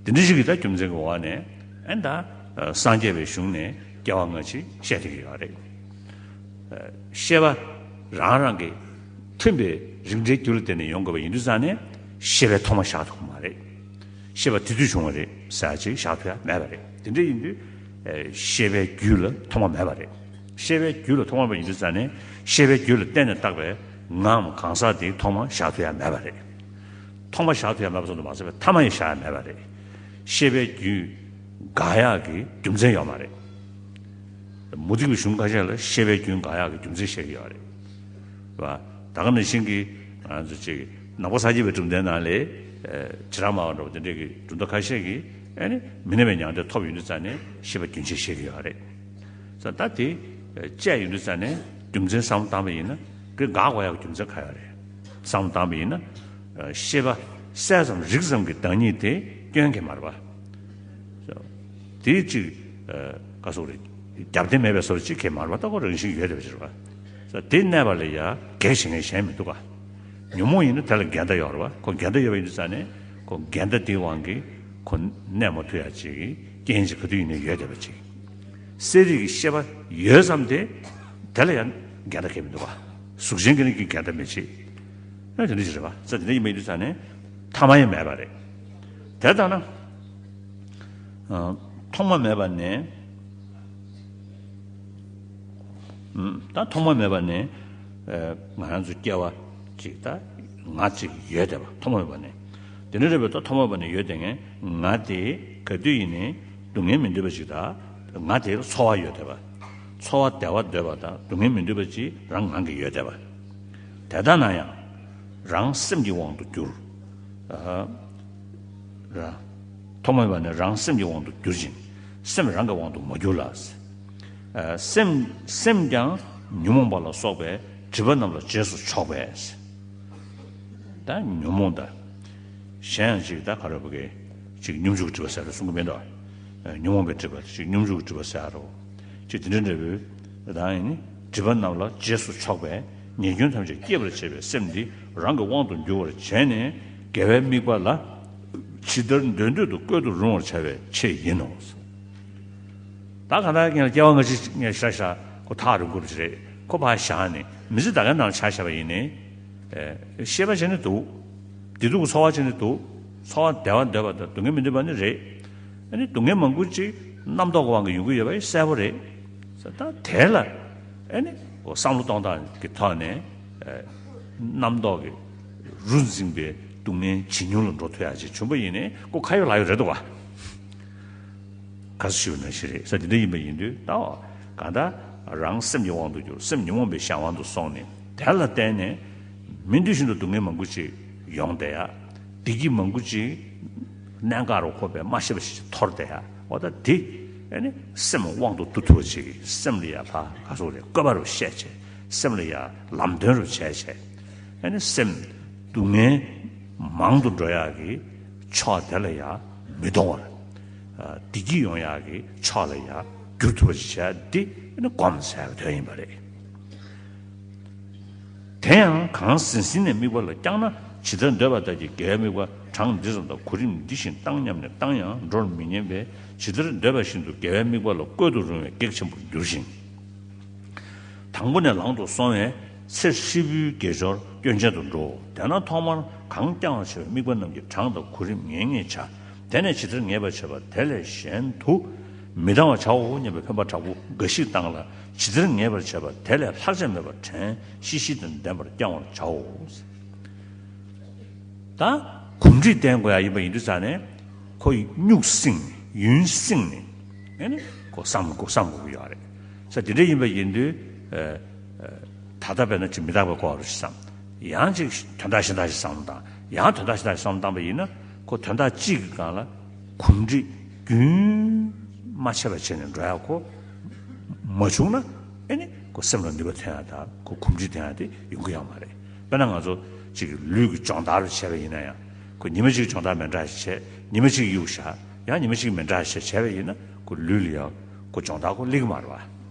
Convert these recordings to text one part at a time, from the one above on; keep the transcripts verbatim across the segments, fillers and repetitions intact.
དེ་འདྲ་ཞིག་གི་ད་རྒྱུ་མཚན་གྱི་འོག་ནས་ཨེ་ད་སངས་རྒྱས་པའི་གཞུང་ནས་སྐྱེ་བ་སྔ་ཕྱི་བཤད་བསྡད་ཀྱི་ཡོད་རེད། ཤེས་པ་རང་རང་གི་མཐུན་པའི་རིགས་འདྲའི་རྒྱུ་ལ་བརྟེན་ནས་ཡོང་དགོས་པ་ཡིན་དུས་ཙང་ནས་ཤེས་པའི་ཐོག་མ་བཞག་ཐུབ་ཀྱི་མ་རེད། ཤེས་པ་དེ་དུས་བྱུང་བ་རེད་ཟེར་ཡ་ཅིག་བཞག་ཐུབ་ཡ་མེད་པ་རེད། དེ་འདྲ་ཡིན་དུས་ཤེས་པའི་རྒྱུད་ལ་ཐོག་མ་མེད་པ་རེད། ཤེས་པའི་རྒྱུད་ལ་ཐོག་མ་མེད་པ་ཡིན་དུས་ཙང་ནས་ཤེས་པའི་རྒྱུད་ལ་བརྟེན་ནས་བཏགས་པའི་ངའམ་གང་ཟག་དེའི་ཐོག་མ་བཞག་ཐུབ་ཡ་མེད་པ་རེད། ཐོག་མ་བཞག་ཐུབ་ཡ་མེད་པ་ཙམ་དུ་མ་ཟད་པའི་ཐ་མ་ཡང་བཞག་ཡ་མེད་པ་རེད། ཤེས་པའི་རྒྱུད་འགག་ཡག་གི་རྒྱུ་མཚན་ཡོད་མ་རེད། མུ་སྟེགས་པའི་གཞུང་ཁ་ཤས་ལ་ཤེས་པའི་རྒྱུད་འགག་ཡག་གི་རྒྱུ་མཚན་བཤད་ཀྱི་ཡོད་རེད། བ། ད་ག་ནང་བཞིན་གྱི་ང་ཚོ་ཅིག་ནང་པ་སངས་རྒྱས་པའི་གྲུབ་མཐའི་ནང་ལས་བྱེ་བྲག་སྨྲ་བ་འདྲ་བོ་དེ་འདྲས་ཀྱི་གྲུབ་མཐའ་ཁ་ཤས་ཀྱིས་ཨེ་ནི་མི་གནས་པའི་མྱང་འདས་ཐོབ་ཡོང་དུས་ཙང་ནས་ཤེས་པ་རྒྱུན་ཆད་བཤད་ཀྱི་ཡོད་རེད། ཙང་ད་དེ་བཅད་ཡོང་དུས་ཙང་ནས་རྒྱུ་མཚན་བསམ་བློ་བཏང་པ་ཡིན་ན་དེ་འགག་དགོས་ཡག་རྒྱུ་མཚན་ག་ཡོད་རེད། བསམ་བློ་བཏང་པ་ཡིན་ན་ཤེས་པ་གསལ་ཙམ་རིག་ཙམ་གྱི་བདག་ཉིད་དེ་སྐྱོན་གྱི་མ་རེད་པ། དེ་གཅིག་ག་སོགས་རེད། རྒྱབ་རྟེན་མེད་པའི་བཟོ་འདྲ་གཅིག་གས་མ་རེད་པ། ད་ཁོ་རང་བཞིན་ཡོད་བསྡད་པ་ཅིག་རེད་པ། དེ་གནས་པ་ལ་ཡ་གེགས་བྱེད་མཁན་གཞན་མི་འདུག་ག་ཉོན་མོངས་ཡིན་ན་དེ་ལ་འགལ་ཟླ་ཡོད་རེད་པ། ཁོ་འགལ་ཟླ་ཡོད་པ་ཡིན་དུས་ཙང་ནས་ཁོ་འགལ་ཟླ་དེའི་དབང་གིས་ཁོ་གནས་མ་ཐུབ་ཡ་ཅིག་གི་རྐྱེན་ཅིག་ག་དུས་ཡིན་ནའི་ཡོད་བསྡད་པ་ཅིག་གསལ་རིག་གི་ཤེས་པ་ཡོད་ཙམ་དེ་དེ་ལ་ཡང་འགལ་ཟླ་གང་ཡང་མི་འདུག་ག་གཟུགས་ཅན་གྱི་ནི་གི་འགལ་ཟླ་མི་བྱེད། ཨ་དེ་འདྲ་ཞིག་རེད་པ། ཙང་དེ་འདྲ་ཡིན་པ་ཡིན་དུས་ཙང་ནས་ཐ་མ་ཡང་མེད་པ་རེད། དེ་ལྟ་ན། ཨ། ཐོག་མ་མེད་པ་ནས། ཨུམ། ད་ཐོག་མ་མེད་པ་ནས། ཨ། ང་རང་ཚོ་སྐྱེ་བ་ཅིག་ད་ང་ཅིག་ཡོད་བསྡད་པ། ཐོག་མ་མེད་པ་ནས། དེ་འདྲ་རེད་པས། ད་ཐོག་མ་མེད་པ་ནས་ཡོད་བསྡད་མཁན་ང་དེ་ག་དུས་ཡིན་ནའི་སྡུག་བསྔལ་མི་འདོད་པ་ཅིག་དང་། ང་དེར་ཚོར་བ་ཡོད་བསྡད་པ། ཚོར་བ་བདེ་བ་འདོད་པ་དང་སྡུག་བསྔལ་མི་འདོད་པ་ཅིག་རང་ངང་གིས་ཡོད་བསྡད་པ། དེ་ལྟ་ན་ཡང་རང་སེམས་ཀྱི་དབང་དུ་འགྱུར། ཨ། ར། ཐོག་མ་མེད་པ་ནས་རང་སེམས་ཀྱི་དབང་དུ་འགྱུར་ཞིང་། སེམས་རང་གི་དབང་དུ་མ་གྱུར་ལ། ཨ། སེམས་སེམས་ཀྱང་ཉོན་མོངས་པ་ལ་སོགས་པའི་སྒྲིབ་པ་རྣམས་ལ་རྗེས་སུ་ཕྱོགས་པས། ད་ཉོན་མོངས་དང་། གཞན་ཡང་ཅིག་ད་ག་རེ་བ་གི་ཅིག་སྙོམས་འཇུག་སྒྲིབ་པ་ཟེར་རོ་གསུང་གི་མིན་འགྲོ། ཨ། ཉོན་མོངས་པའི་སྒྲིབ་པ་ཅིག་སྙོམས་འཇུག་སྒྲིབ་པ་ཟེར་རོ། ཅིག་དེ་འདྲ་འདྲ་བོའི་ད་ཡིན་ནི་སྒྲིབ་པ་རྣམས་ལ་རྗེས་སུ་ཕྱོགས་པས་ཉེས་སྐྱོན་ཐམས་ཅད་སྐྱེད་པར་བྱེད་པའི་སེམས་འདི་རང་གི་དབང་དུ་འགྱུར་བར་བྱས་ནས་དགེ་བའི་དམིགས་པ་ལ་ཇི་ལྟར་འདོད་འདོད་དུ་བཀོད་དུ་རུང་བར་བྱ་བའི་ཆེད་ཡིན་ནོ། ད་གང་ལྟར་ངས་སྐྱེ་བ་སྔ་ཕྱི་ངས་ཤ་ཤ་ཁོ་ཐག་རིང་པོ་ཞིག་རེད། ཁོ་ཕར་བཞག་ནས་མི་ཚེ་ད་གའི་ནང་ཆ་བཞག་པ་ཡིན་ནི། ཨེ། ཤེས་པ་བྱས་ནས་འདུག་བདེ་སྡུག་གི་ཚོར་བ་བྱས་ནས་འདུག་ཚོར་བ་བདེ་བ་འདོད་པ་དང་སྡུག་བསྔལ་མི་འདོད་པ་ནི་རེད། ཨ་ནི་སྡུག་བསྔལ་མང་པོ་ཅིག་རྣམ་རྟོག་གི་དབང་གིས་ཡོང་གི་ཡོད་པ་ཡིན་གསལ་པོ་རེད། ད་དེ་ལ་ཨ་ནི་བསམ་བློ་གཏོང་སྟངས་ཀྱི་ཐོག་ནས། ཨེ། རྣམ་རྟོག་གི་རུ་འཛིན་པའི་སྡུག་བསྔལ་ཇེ་ཉུང་ལ་འགྲོ་ཐུབ་ཡག་ཅིག་བྱུང་པ་ཡིན་ནའི་ཁོ་ཁ་ཡོད་ལག་ཡོད་རེད་འདུག་བ། ག་ཚོད་ཞུ་ན་ཞིག་རེད་ས། དེ་འདྲ་ཡིན་པ་ཡིན་དུས་ད་གང་ལྟར་རང་སེམས་ཀྱི་དབང་དུ་གྱུར། སེམས་ཉོན་མོངས་པའི་གཞན་དབང་དུ་སོང་ནས་དེ་ལ་བརྟེན་ནས་མི་འདོད་བཞིན་དུ་སྡུག་བསྔལ་མང་པོ་ཅིག་ཡོང་བསྡད་ཡ། བདེ་སྐྱིད་མང་པོ་ཅིག་གནད་འགག་རུ་འཁོར་བའི་མ་ཤེས་པ་ཞིག་འཐོར་བསྡད་ཡ། འོ་ད་དེ་ཨ་ནི་སེམས་དབང་དུ་བསྡུ་ཐུབ་པ་ཅིག་སེམས་ལ་ཡ་ལྷ་ག་སོགས་རེད་བཀོད་པ་རུ་བཤད་བྱས། སེམས་ལ་ཡ་ལམ་སྟོན་རུ་བྱས་བྱས། ཨ་ནི་སེམས་སྡུག་བསྔལ་མང་དུ་འགྲོ་ཡག་གི་ཕྱོགས་དེ་ལ་ཡ་མི་གཏོང་བར། ཨ། བདེ་སྐྱིད་ཡོང་ཡག་གི་ཕྱོགས་ལ་ཡ་བསྒྱུར་ཐུབ་པ་ཞིག་བྱས། འདི་ནི་སྒོམ་ཟེར་བའི་དོན་ཡིན་པ་རེད། དེ་ཡང་གང་ཟིན་ཟིན་ནས་དམིགས་པ་ལ་བསྐྱངས་ན་ཇི་ལྟར་འདོད་པ་ལྟར་གྱི་དགེ་བའི་དམིགས་པ་གྲངས་འདི་ཙམ་དང་གོ་རིམ་འདི་བཞིན་བཏང་སྙམ་ནས་བཏང་ཡང་འགྲོར་མི་ཉན་པས་ཇི་ལྟར་འདོད་པ་བཞིན་དུ་དགེ་བའི་དམིགས་པ་ལ་བཀོད་དུ་རུང་བའི་གེགས་ཆེན་པོར་འགྱུར་ཞིང་། དང་པོ་ནས་ལང་དུ་སོང་བས་ཚེ་ཧྲིལ་པོའི་དགེ་སྦྱོར་སྐྱོན་ཅན་དུ་འགྲོའོ། དེས་ན་ཐོག་མར་གང་བསྐྱང་བར་བྱ་བའི་དམིགས་པ་རྣམས་ཀྱི་གྲངས་དང་གོ་རིམ་ངེས་ངེས་བྱ། དེ་ནས་ཇི་ལྟར་ངེས་པར་བྱེད་པ་དེ་ལས་གཞན་དུ་མི་ལྡང་བར་བྱའོ་སྙམ་པའི་འཕེན་པ་དྲག་པོ་འགའ་ཞིག་བཏང་ལ། ཇི་ལྟར་ངེས་པར་བྱེད་པ་དེ་ལས་ལྷག་བཅས་མེད་པར་དྲན་ཤེས་བཞི་དང་ལྡན་པར་བསྐྱང་བར་བྱའོ། ད་གོམས་འདྲིས་བསྟེན་དགོས་ཡ་ཡིན་པ་ཡིན་དུས་ཙང་ནས་ཁོ་སྨྱུག་བསྲིངས་ནས་ཡུན་བསྲིངས་ནས་ཨེ་ནི་ཁོ་བསམ་དགོས་བསམ་དགོས་ཀྱི་ཡོད་རེད། ས་དེ་འདྲ་ཡིན་པ་ཡིན་དུས། ཨ། ཨ། ད་ལྟ་བས་ན་ཅིག་མི་རྟག་པའི་སྐོར་རུ་ཞིག་བསམ། ཡང་ཅིག་དོན་དག་གཞན་དག་ཞིག་བསམ་བློ་བཏང་། ཡང་དོན་དག་གཞན་དག་ཞིག་བསམ་བློ་བཏང་པ་ཡིན་ན་ཁོ་དོན་དག་གཅིག་གི་སྒང་ལ་གོམས་འདྲིས་རྒྱུན་མ་ཆད་པ་བྱས་ནས་འགྲོ་ཡ་ཁོ་མ་བྱུང་ན་ཨེ་ནི་ཁོ་སེམས་ལ་ནུས་པ་ཐོན་ཡ་དང་ཁོ་གོམས་འདྲིས་ཐོན་ཡ་དེ་ཡོང་གི་ཡོད་མ་རེད། དཔེར་ན་ང་ཚོ་ཅིག་ལུས་ཀྱི་སྦྱོང་བརྡར་རུ་བྱས་པ་ཡིན་ན་ཡང་ཁོ་ཉི་མ་གཅིག་སྦྱོང་བརྡར་མི་འདྲ་ཞིག་བྱས། ཉི་མ་གཅིག་གཡུག་བཞག་ཡང་ཉི་མ་གཅིག་མི་འདྲ་ཞིག་བྱས་པ་ཡིན་ན་ཁོ་ལུས་ལ་ཡང་ཁོ་སྦྱོང་བརྡར་ཁོ་སླེབས་ཀྱི་མ་རེད་བ།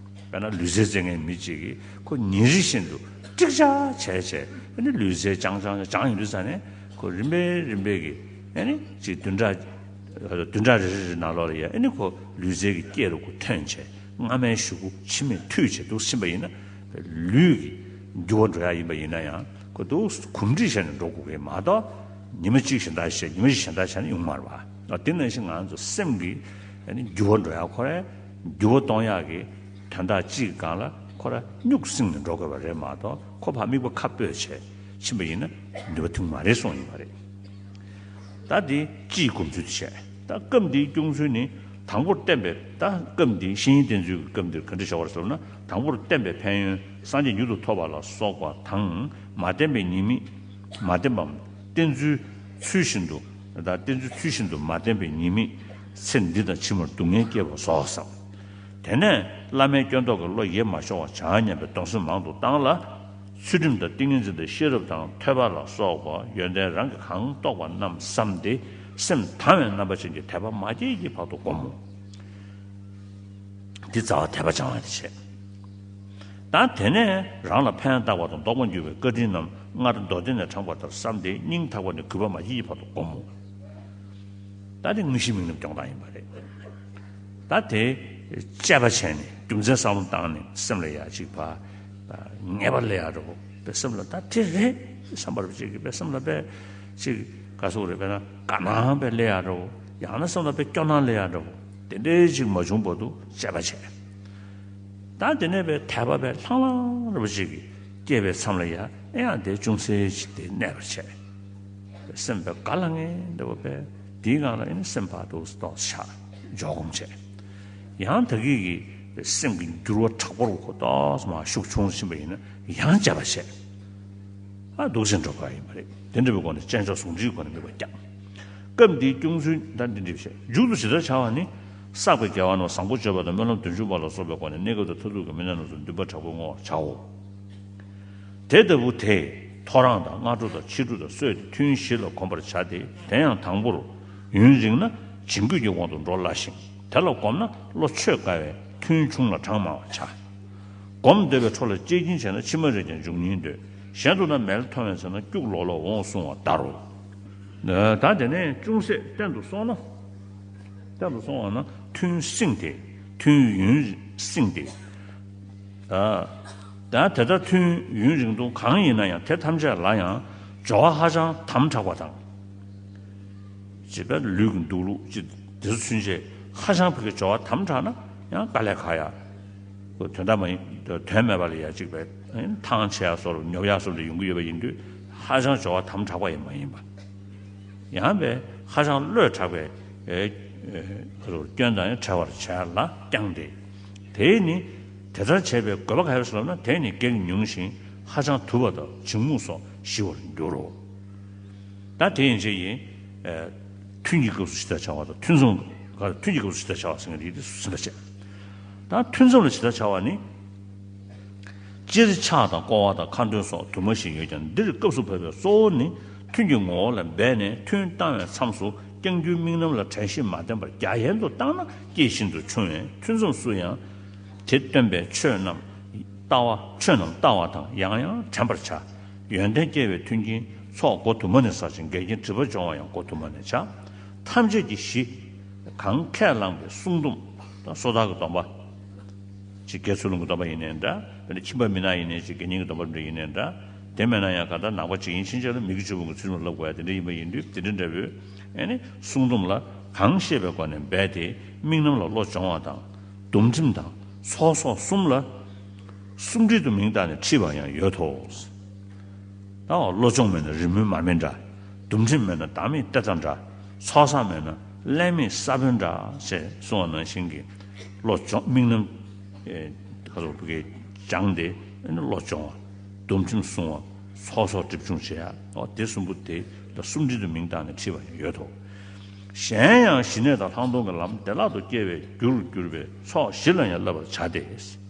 དཔེར་ན་ལུས་རྩལ་རྩེད་མཁན་མི་གཅིག་གིས་ཁོ་ཉིན་རེ་བཞིན་དུ་ཀྲིག་ཅག་བྱས་བྱས་ཨ་ནི་ལུས་རྩལ་སྦྱང་སྦྱང་སྦྱང་ཡོང་དུས་ཙང་ནས་ཁོ་རིམ་པས་རིམ་པས་ཀྱིས་ཨ་ནི་ཅིག་བདུན་ཕྲག་ བདུན་ཕྲག་རེ་རེ་རེ་ནང་ལོགས་ལ་ཡ་ཨེ་ནི་ཁོ་ལུས་རྩལ་གྱི་སྐྱེས་རབས་ཁོ་ཐོན་བྱས། སྔ་མའི་གཞུག་གུ་ཕྱི་མས་མཐུད་བྱས་འདུག་ཕྱིན་པ་ཡིན་ན། ལུས་ཀྱི་འགྱུར་བ་འགྲོ་ཡ་ཡིན་པ་ཡིན་ན་ཡང་ཁོ་འདུག་གོམས་འདྲིས་བྱས་ནས་འགྲོ་དགོས་ཀྱི་མ་གཏོགས། ཉི་མ་གཅིག་གཞན་དག་བྱས། ཉི་མ་གཅིག་གཞན་དག་བྱས་ན་ཡོང་མ་རེད་པ། དེ་ནང་བཞིན་ང་ཚོ་སེམས་ཀྱི་ཨ་ནི་འགྱུར་བ་འགྲོ་ཡ་ཁོ་རང་འགྱུར་བ་གཏོང་ཡག་གི་དོན་དག་གཅིག་གི་སྒང་ལ་ཁོ་རང་སྨྱུག་བསྲིངས་ནས་འགྲོ་དགོས་པ་རེད་མ་གཏོགས། ཁོ་ཕར་དམིགས་པ་ཁ་སྤོས་བྱས་ཕྱིན་པ་ཡིན་ན་ནུས་པ་ཐོན་མ་རེད་གསུངས་ཡོད་པ་རེད། ད་དེ་སྤྱིའི་སྒོམ་ཚུལ་དེ་བཤད། ད་སྐབས་འདིའི་སྐྱོང་ཚུལ་ནི། དང་པོར་བསྟན་པའི། ད་སྐབས་འདིའི་བཤེས་གཉེན་བསྟེན་ཚུལ་གྱི་སྐབས་འདིར་ག་འདྲ་བྱ་བར་ཟེར་ན། དང་པོར་བསྟན་པའི་ཕན་ཡོན་སངས་རྒྱས་མྱུར་དུ་ཐོབ་པ་ལ་སོགས་པ་དང་། མ་བསྟན་པའི་ཉེས་དམིགས། མ་བསྟན་པའམ་བསྟེན་ཚུལ་ཚུལ་བཞིན་དུ། ད་བསྟེན་ཚུལ་ཚུལ་བཞིན་དུ་མ་བསྟེན་པའི་ཉེས་དམིགས། ཚེ་འདི་དང་ཕྱི་མར་སྡུག་བསྔལ་བསྐྱེད་པ་སོགས་སམ། དེ་ནས་བླ་མའི་སྐྱོན་རྟོག་གི་བློ་ཡེ་མ་ཤོར་བར་བྱ་སྙམ་པའི་སྡོམ་སེམས་མང་དུ་བཏང་ལ། ཚུལ་ཁྲིམས་དང་ཏིང་ངེ་འཛིན་དང་ཤེས་རབ་དང་ཐོས་པ་ལ་སོགས་པ་ཡོན་ཏན་རང་གིས་གང་རྟོགས་པ་རྣམས་བསམས་ཏེ། སེམས་དང་བའི་རྣམ་པ་ཅན་གྱི་དད་པ་མ་སྐྱེས་ཀྱི་བར་དུ་བསྒོམ་མོ། འདི་རྩ་བ་དད་པ་སྦྱང་བ་དེ་བྱས། ད་དེ་ནས་རང་ལ་ཕན་བཏགས་པ་དང་བཟློག་པར་འགྱུར་བའི་བཀའ་དྲིན་རྣམས་སྔར་མདོ་སྡེ་ནས་དྲངས་པ་ལྟར་བསམས་ཏེ། སྙིང་ཐག་པ་ནས་གུས་པ་མ་བསྐྱེད་ཀྱི་བར་དུ་བསྒོམ་མོ། ད་དེ་དངོས་གཞིའི་དམིགས་རྣམ་སྐྱོང་སྟངས་ཡིན་པ་རེད། ད་དེ་དཔྱད་པ་བྱས་ནས་རྒྱུ་མཚན་བསམ་བློ་བཏང་ནས་སེམས་ལ་ཡ་གཅིག་པ་ངེས་པ་སླེབས་ཡ་འདྲ་བོ། དཔེ་སེམས་ལ་ད་དེ་རེད་བསམ་པ་རུ་གཅིག་གི་དཔེ་སེམས་ལ་དཔེ་གཅིག་ག་སོགས་རེད། དཔེར་ན་དགའ་སྣང་དཔེ་སླེབས་ཡ་འདྲ་བོ། ཡང་ན་སེམས་ལ་དཔེ་སྐྱོ་སྣང་སླེབས་ཡ་འདྲ་བོ། དེ་འདྲའི་གཅིག་མ་བྱུང་བར་དུ་དཔྱད་པ་བྱས། ད་དེ་ནས་དཔེ་དད་པ་དཔེ་ལྷང་ལྷང་འདྲ་བོ་གཅིག་གི་སྐྱེས་པའི་མཚམས་ལ་ཡ་ཨེ་ཡང་དེ་ཅུང་ཟད་ཅིག་དེ་གནས་པར་བྱས། སེམས་དཔེ་དགའ་ལྷང་ངེ་འདྲ་བོ་དཔེ། དེའི་སྒང་ལ་ཨེ་ནི་སེམས་ཕར་འདུག་སེ་ཏོག་ཙམ་འཇོག་སྒོམ་བྱས། ཡང་ད་གིན་གྱི་སེམས་ཀྱི་འགྱུར་བ་དྲག་པོ་རུ་ཁོ་ཏོག་ཙམ་མར་ཤུགས་ཆུང་ཕྱིན་པ་ཡིན་ན་ཡང་དཔྱད་པ་བྱས། ཨ་འདུག་སེ་འགྲོ་གི་ཡིན་པ་རེད། དེ་འདྲ་བའི་སྒོ་ནས་སྤྱན་ཆབ་ཟུང་འབྲེལ་གྱི་སྒོ་ནས་དམིགས་པ་བརྒྱབ། སྐབས་འདིའི་སྐྱོང་ཚུལ་ད་འདི་འདྲ་བཤད། མཇུག་ཏུ་ཇི་ལྟར་བྱ་བ་ནི། བསགས་པའི་དགེ་བ་རྣམས་བཟང་པོ་སྤྱོད་པ་དང་སྨོན་ལམ་དོན་ཆུང་བ་ལ་སོགས་པའི་སྒོ་ནས་གནས་སྐབས་དང་མཐར་ཐུག་གི་མི་ནག་རྣམས་སུ་འདུན་པ་དྲག་པོས་བསྔོ་བར་བྱའོ། དེ་ལྟ་བུ་དེས་ཐོ་རངས་དང་སྔ་དྲོ་དང་ཕྱི་དྲོ་དང་སྲོད་དེ་ཐུན་བཞི་ལ་གོམས་པར་བྱ་སྟེ། དེ་ཡང་དང་པོར་ཡུན་རིང་ན་བྱིང་རྒོད་ཀྱི་དབང་དུ་འགྲོ་སླ་ཞིང་། དེ་ལ་གོམས་ན་བློ་འཆོས་དཀའ་བས་ཐུན་ཆུང་ལ་གྲངས་མང་བ་བྱ། སྒོམ་འདོད་པའི་འཕྲོ་ལ་གཅེས་འཛིན་བྱས་ན་ཕྱི་མ་རེ་ཀྱང་འབྱུང་ཉེན་འདོད། གཞན་དུ་ན་མལ་མཐོང་བས་ཟེར་ན་སྐྱུག་ལོག་ལོག་འོང་གསུང་བ་ལྟར་རོ། ད་དེ་ནས་ཅུང་ཟད་བརྟན་དུ་སོང་ན། བརྟན་དུ་སོང་བ་ན་ཐུན་བསྲིངས་ཏེ། ཐུན་ཡུན་བསྲིངས་ཏེ། ད་དེ་ལྟར་ཐུན་ཡུན་རིང་ཐུང་གང་ཡིན་ན་ཡང་དེ་ཐམས་ཅད་ལ་ཡང་སྦྱོར་བ་ཧ་ཅང་དམ་དྲགས་པ་དང་། ཅེས་པའི་ལུས་ཀྱི་འདུག་ལུགས་ཅིག་དེ་ཚོ་ཚུན་ཆད་ཧ་ཅང་ཕ་གི་སྦྱོར་བ་དམ་དྲགས་ན་ཡང་དཀའ་ལས་ཁག་ཡ། དོན་དག་མ་ཡིན། དོན་མེད་པ་ལ་ཡ་གཅིག་པའི་ཐང་ཆད་ཡ་སོགས་ཉོབ་ཡ་སོགས་ལ་ཡོང་གི་ཡོད་པ་ཡིན་དུས། ཧ་ཅང་སྦྱོར་བ་དམ་དྲགས་པ་ཡང་མ་ཡིན་པ། ཡང་པའི་ཧ་ཅང་བློས་དྲགས་པའི་ཨེ་ཨེ་སྐྱོན་དང་ཡང་བྲལ་བར་བྱས་ལ་བསྐྱངས་ཏེ། དེས་ནི་དེ་ལྟར་བྱས་པའི་དགོས་པ་ག་རེ་ཟེར་ལབ་ན། དེས་ནི་གེགས་ཉུང་ཞིང་ཧ་ཅང་དུབ་པ་དང་བྱིང་རྨུགས་སོགས་ཞི་བར་འགྱུར་རོ། ད་དེ་ཡན་ཆད་ཡིན། ཨེ་ཐུན་གྱི་སྐབས་སུ་ཇི་ལྟར་བྱ་བ་དང་ཐུན་མཚམས། ཐུན་གྱི་སྐབས་སུ་ཇི་ལྟར་བྱ་བ་ཟེར་མཁན་དེ་ཟིན་པ་བྱས། ད་ཐུན་མཚམས་ལ་ཇི་ལྟར་བྱ་བ་ནི། སྤྱིར་ཕྱག་དང་སྐོར་བ་དང་ཁ་འདོན་སོགས་དུ་མ་བཞི་ཡོད་ཀྱང་། འདིར་སྐབས་སུ་བབ་པའི་གཙོ་བོ་ནི། ཐུན་གྱི་ངོ་བོ་ལ་འབད་ནས་ཐུན་བཏང་བའི་མཚམས་སུ་བསྐྱང་རྒྱུའི་དམིགས་རྣམ་ལ་དྲན་ཤེས་མ་བསྟེན་པར་རྒྱ་ཡན་དུ་བཏང་ན་སྐྱེས་ཤིན་ཏུ་ཆུང་བས། ཐུན་མཚམས་སུ་ཡང་དེ་སྟོན་པའི་ཆོས་རྣམས་ལྟ་བ། ཆོས་རྣམས་ལྟ་བ་དང་ཡང་ཡང་དྲན་པར་བྱ། ཡོན་ཏན་སྐྱེ་བའི་མཐུན་རྐྱེན་ཚོགས་སྒོ་དུ་མ་ནས་བསགས་ཤིང་། འགལ་རྐྱེན་སྒྲིབ་པ་སྦྱོང་བ་ཡང་སྒོ་དུ་མ་ནས་བྱ། ཐམས་ཅད་ཀྱི་གཞི། གང་ཁས་བླངས་པའི་བསྲུང་སྡོམ་དང་སོ་ཐར་གྱི་སྡོམ་པ། ཅིག་དགེ་ཚུལ་སློང་གི་སྡོམ་པ་ཡིན་ནའི་འདྲ། དཔེར་ན་ཁྱིམ་པ་མི་ནག་ཡིན་ནའི་ཅིག་དགེ་བསྙེན་གྱི་སྡོམ་པ་འདྲ་ཡིན་ནའི་འདྲ། དེ་མེད་ན་ཡང་གང་ལྟར་ནང་པ་ཅིག་ཡིན་ཕྱིན་ཆད་ལ་མི་དགེ་བཅུ་སྤོང་གི་ཚུལ་ཁྲིམས་ལ་བསླབ་དགོས་ཡ་དེ་འདྲ་ཡིན་པ་ཡིན་དུས། དེ་འདྲ་འདྲ་བོའི་ཨེ་ནི་བསྲུང་སྡོམ་ལ་གང་ཤེས་པའི་སྒོ་ནས་འབད་དེ་དམིགས་རྣམ་ལ་བློ་སྦྱོང་བ་དང་། སྡོམ་ཁྲིམས་དང་ཚོགས་གསོག་གསུམ་ལ་སུམ་སྒྲིལ་དུ་མིང་བཏགས་ནས་ཁྲིད་པ་ཡང་ཡོད་དོ། ད་བློ་སྦྱོང་མེད་ན་རི་མོའི་མར་མེ་འདྲ། སྡོམ་ཁྲིམས་མེད་ན་བདག་མེད་ཏེ་ཏ་འདྲ། ཚོགས་བསགས་མེད་ན་ཀླད་མེད་ས་བོན་འདྲ་ཞེས་གསུངས་པ་ནང་བཞིན་གྱི་བློ་སྦྱོང་དམིགས་རྣམ། ཨེ་ཁ་ཚོ་བུ་གའི་སྦྱངས་ཏེ་ཨེ་ནི་བློ་སྦྱོང་བ། སྡོམ་ཁྲིམས་སྲུང་བ། ཚོགས་གསོག་སྒྲིབ་སྦྱོང་བྱེད་ཡ། འོ་དེ་གསུམ་པོ་དེ་ལ་སུམ་སྒྲིལ་དུ་མིང་བཏགས་ནས་ཁྲིད་པ་ཡང་ཡོད་དོ། གཞན་ཡང་ཞི་གནས་དང་ལྷག་མཐོང་གི་ལམ་བདེ་བླག་ཏུ་སྐྱེ་བའི་རྒྱུར་གྱུར་པའི་ཚོགས་བཞི་ལ་ཡང་བསླབ་པར་བྱ་སྟེ།